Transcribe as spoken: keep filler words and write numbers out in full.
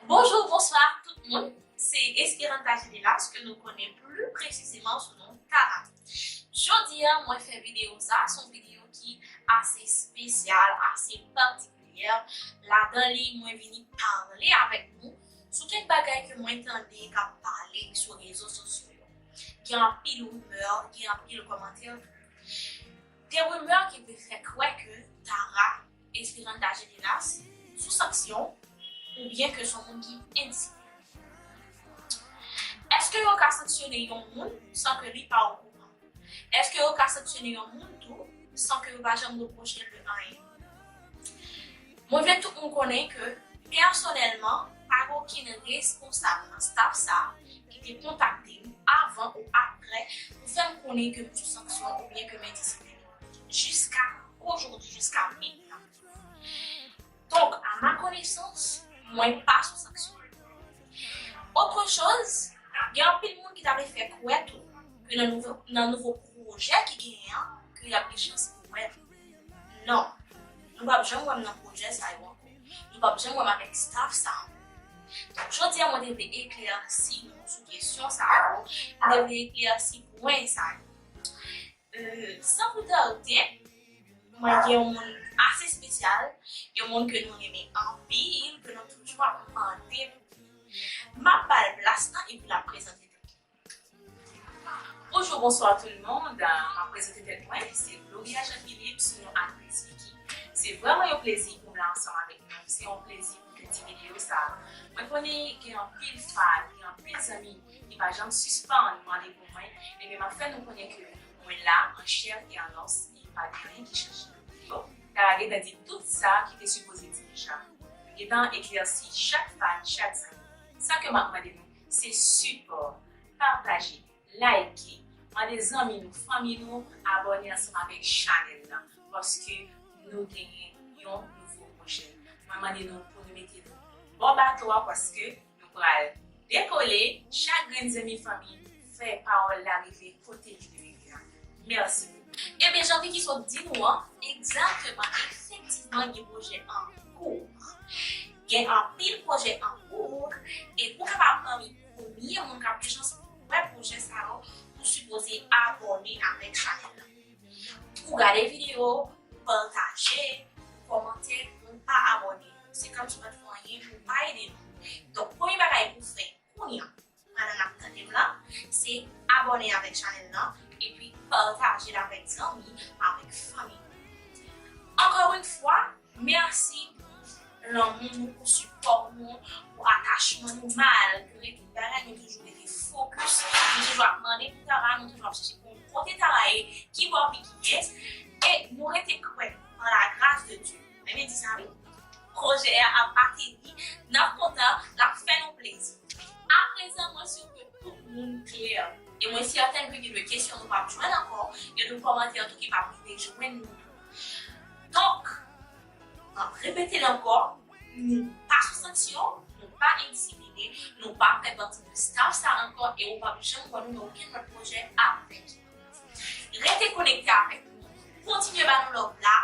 Bonjou, bonswa tout moun. Se Esperanta Genelas ke nou konnen pli presizeman sou non Tara. Jodi a, mwen fè videyo sa, se yon videyo ki ase espesyal, ase patikilyè. Ladan li, mwen vini pale avèk nou sou kèk bagay ke mwen tande k ap pale sou rezo sosyo yo. Gen anpil rimè, gen anpil kòmantè tou. De rimè ki vle fè kwè ke Tara Esperanta Genelas sou sanksyon, oubyen ke se yon moun ki endisiplinen. Èske yo ka sanksyone yon moun san ke li pa okouran? Èske yo ka sanksyone yon moun tou san ke yo pa janm repwoche l de anyen? Mwen vle tout moun konnen ke, pèsonèlman, pa gen okenn responsab nan staff sa ki te kontakte m avan ou apre pou fè m konnen ke m sou sanksyon oubyen ke m endisiplinen. Jiska ojodi, jiska mentnan. Donk, à ma connaissance, mwen pa sou sanksyon. Otre choz, gen anpil moun ki ta vle fè kwè tou ke nan nouvo, nan nouvo pwojè ki genyen an, ke y ap gen chans pou wè m. Non, nou p ap janm wè m nan pwojè sa yo ankò. Nou p ap janm wè m avèk staff sa ankò. Donk, jodi a, mwen te vle eklèsi nou sou kesyon sa yo. Mwen te vle eklèsi pwen sa yo. Euh, san pli tade, mwen gen yon moun ase espesyal, yon moun ke nou renmen anpil, ke nou toujou ap mande pou li. M ap ba l plas lan epi l ap prezante tèt li. Bonjou, bonswa tout le monde. M ap prezante tèt mwen, se Gloria Jean Philippe, sou non aktris Vicky. Se vrèman yon plezi pou m la ansanm avèk nou. Se yon plezi pou fè ti videyo sa. Mwen konnen gen anpil fan, gen anpil zanmi ki pa janm sispann mande pou mwen, ebyen, m ap fè nou konnen ke mwen la, an chè e an os, e pa gen anyen ki chanje. Bon, Tara gentan di tout sa ki te sipoze di deja. Nou gentan eklèsi chak fan, chak zanmi. Sa ke m ap mande nou, se sipò, pataje, like, mande zanmi nou, fanmi nou, abòne ansanm avèk chanèl lan, paske nou genyen yon nouvo pwojè. Mwen mande nou pou nou mete nou bò bato a, paske nou pral dekole, chak grenn zanmi, fanmi, fè pawòl la rive kote li dwe rive a. Mèsi bokou. Ebyen, jan Vicky sot di nou an, egzakteman, efektivman, gen pwojè an kou. Gen anpil pwojè an kou, e pou kapab pami premye moun k ap gen chans pou wè pwojè sa yo, ou sipoze abòne avèk chanèl lan. Ou gade videyo, ou pataje, ou kòmante, ou pa abòne. Se kòmsi w pa t fè anyen, ou pa ede nou. Donk, premye bagay pou fè kounye a, pandan n ap tande m la, se abòne avèk chanèl lan, epi pataje l avèk zanmi, avèk fanmi. Encore une fois, mèsi pou lanmou nou, pou sipò nou, pou atachman nou, malgre tout bagay, nou toujou rete fokis, nou toujou ap mande pou Tara, nou toujou ap chèche pou kote Tara ye, ki bò Vicky ye, e nou rete kwè, an la gras de Dye. Mwen menm di sa wi. Pwojè a ap ateri, n ap kontan, l ap fè nou plezi. Aprezan, mwen si ke tout moun klè. E mwen sètèn ke gen de kesyon nou p ap jwenn ankò, gen de kòmantè tou ki p ap rive jwenn nou. Donk, m ap repete l ankò, nou pa sou sanksyon, nou pa endisiplinen, nou pa fè pati de staff sa ankò, e ou p ap janm wè nou nan okenn lòt pwojè avèk nou. Rete konekte avèk nou, kontinye ba nou love la,